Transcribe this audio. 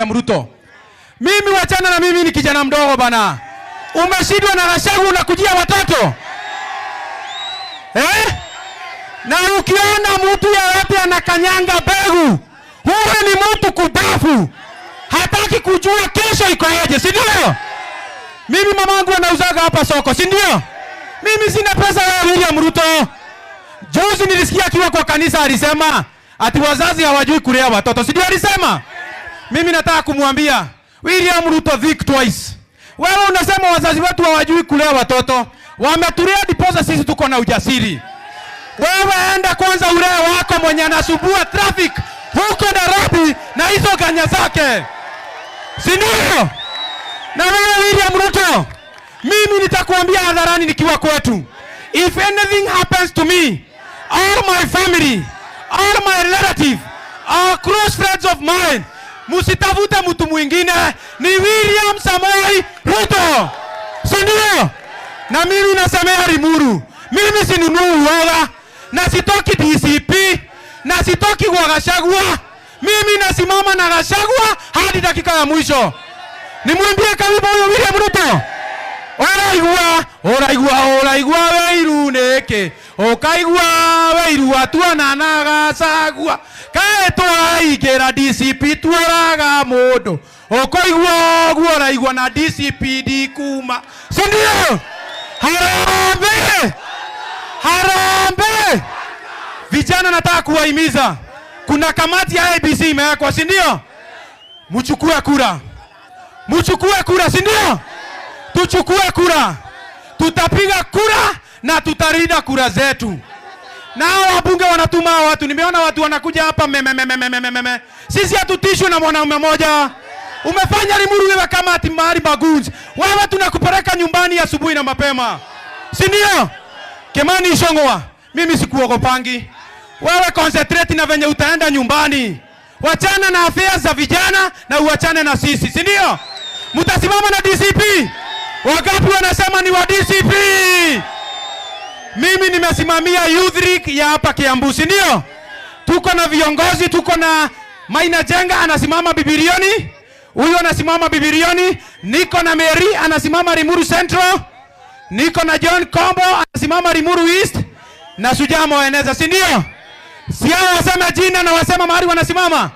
Ruto. Mimi wachana na mimi, ni kijana mdogo bana. Umeshindwa na Gachagua, unakujia watoto, eh? Na ukiona mtu yeyote anakanyanga mbegu, huyo ni mtu kudafu, hataki kujua kesho iko aje, si ndio? Mimi mamangu anauzaga hapa soko, si ndio? Mimi sina pesa ya William Ruto. Juzi nilisikia akiwa kwa kanisa alisema ati wazazi hawajui kulea watoto, si ndio alisema? Mimi nataka kumwambia William Ruto, think twice. Wewe unasema wazazi wetu hawajui kulea watoto, wametulea ndiposa sisi tuko na ujasiri. Wewe enda kwanza ulee wako mwenye anasumbua traffic huko Nairobi na hizo ganya zake, si ndio? Na wewe William Ruto, mimi nitakuambia hadharani nikiwa kwetu, if anything happens to me, all my family, all my relative, all close friends of mine, musitafute mtu mwingine, ni William Samoei Ruto, si ndio? Na mimi nasemea Limuru, mimi sinunui uoga na sitoki DCP na sitoki kwa Gachagua. Mimi nasimama na Gachagua hadi dakika ya mwisho. Nimwambie karibu huyo William Ruto. Ũraigua, ũraigua, ũraigua wĩiru nĩkĩ? Ũkaigua wĩiru atuona na Gachagua. Kaĩ twaingĩra DCP tuoraga mũndũ. Ũkũigua ũguo ũraigua na DCP ndikuma. Si ndio? Harambee! Harambee! Vijana nataka kuwahimiza. Kuna kamati ya IEBC imewekwa, si ndio? Mchukue kura. Mchukue kura, si ndio? Tuchukue kura. Tutapiga kura na tutalinda kura zetu. Na hao wabunge wanatuma hao watu. Nimeona watu wanakuja hapa meme meme meme meme. Sisi hatutishwi na mwanaume mmoja. Umefanya Limuru wewe kama ati mahali magoons. Wewe tunakupeleka nyumbani asubuhi na mapema, si ndio? Kimani Ichung'wah, mimi sikuogopangi. Wewe concentrate na venye utaenda nyumbani. Wachana na affairs za vijana na uachane na sisi, si ndio? Mtasimama na DCP? Wangapi wanasema ni wa DCP? Mimi nimesimamia Youth League ya hapa Kiambu, si ndio? Tuko na viongozi, tuko na Maina Njenga anasimama Bibilioni, huyu anasimama Bibilioni, niko na Mary anasimama Limuru Central, niko na John Kombo anasimama Limuru East na Shujaa Moeneza, si ndio? Si hao waseme jina na wasema mahali wanasimama.